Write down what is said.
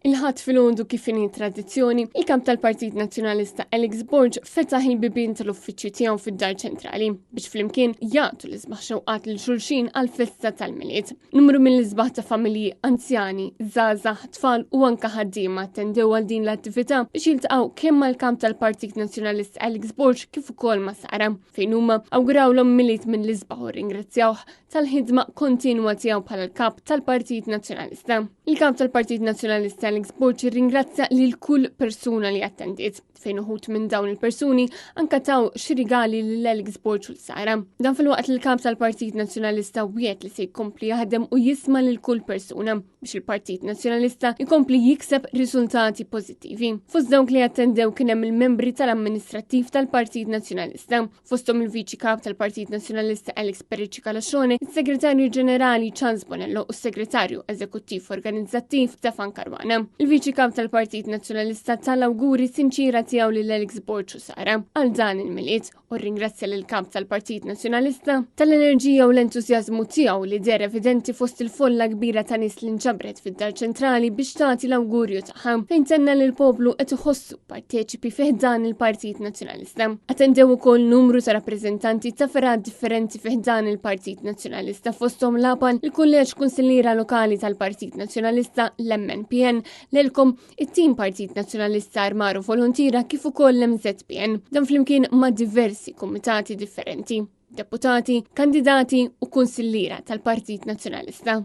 Il-Ħadd filgħodu kif inhi tradizzjoni, il-Kap tal-Partit Nazzjonalista Alex Borg fetaħ il-bibien tal-uffiċċju tiegħu fid-Dar Ċentrali biex flimkien jagħtu l-isbaħ xewqat lil xulxin għall-festa tal-Milied. Numru mill-isbaħ ta' familji anzjani, żgħażagħ, tfal u anke ħaddiema attendew għal din l-attività biex jiltaqgħu kemm mal-Kap tal-Partit Nazzjonalista Alex Borg kif ukoll ma' Sara, fejn huma awgurawlhom Milied mill-isbaħ u rringrazzjawh tal-ħidma kontinwa tiegħu bħala l-Kap tal-Partit Nazzjonalista. Il-Kap tal-Partit Nazzjonalista Alex Borg irringrazzja lil kull persuna li attendiet, fejn uħud minn dawn il-persuni anka taw xi rigali lil Alex Borg u l-Sara. Dan filwaqt li l-Kap tal-Partit Nazzjonalista wiegħed li se jkompli jaħdem u jisma' lil kull persuna biex il-Partit Nazzjonalista jkompli jikseb riżultati pożittivi. Fost dawk li attendew kien hemm il-membri tal-amministrattiv tal-Partit Nazzjonalista, fosthom il-Viċi Kap tal-Partit Nazzjonalista Alex Perici Calascione, il-Segretarju Ġenerali Charles Bonello u s-Segretarju Eżekuttiv Organizzattiv Stefan Caruana. Il-Viċi Kap tal-Partit Nazzjonalista tal-awguri sinċira tiegħu lil Alex Borg u Sara għal dan il-Milied u rringrazzja lil kap tal-Partit Nazzjonalista tal-enerġija u l-entużjażmu tiegħu li deher evidenti fost il-folla kbira ta' nies li nġabret fid-Dar Ċentrali biex tagħti l-awgurju tagħha fejn tenna li l-poplu qed iħossu parteċipi fi ħdan il-Partit Nazzjonalista. Attendew ukoll numru ta' rappreżentanti ta' fergħat differenti fi ħdan il-Partit Nazzjonalista fosthom l-APAN, il-Kulleġġ Kunsilliera Lokali tal-Partit Nazzjonalista, l-MNPN, l-ELCOM, it-Tim Partit Nazzjonalista Armar u Volontiera kif ukoll l-MZPN. Dan flimkien ma' diversi kumitati differenti, deputati, kandidati u kunsilliera tal-Partit Nazzjonalista.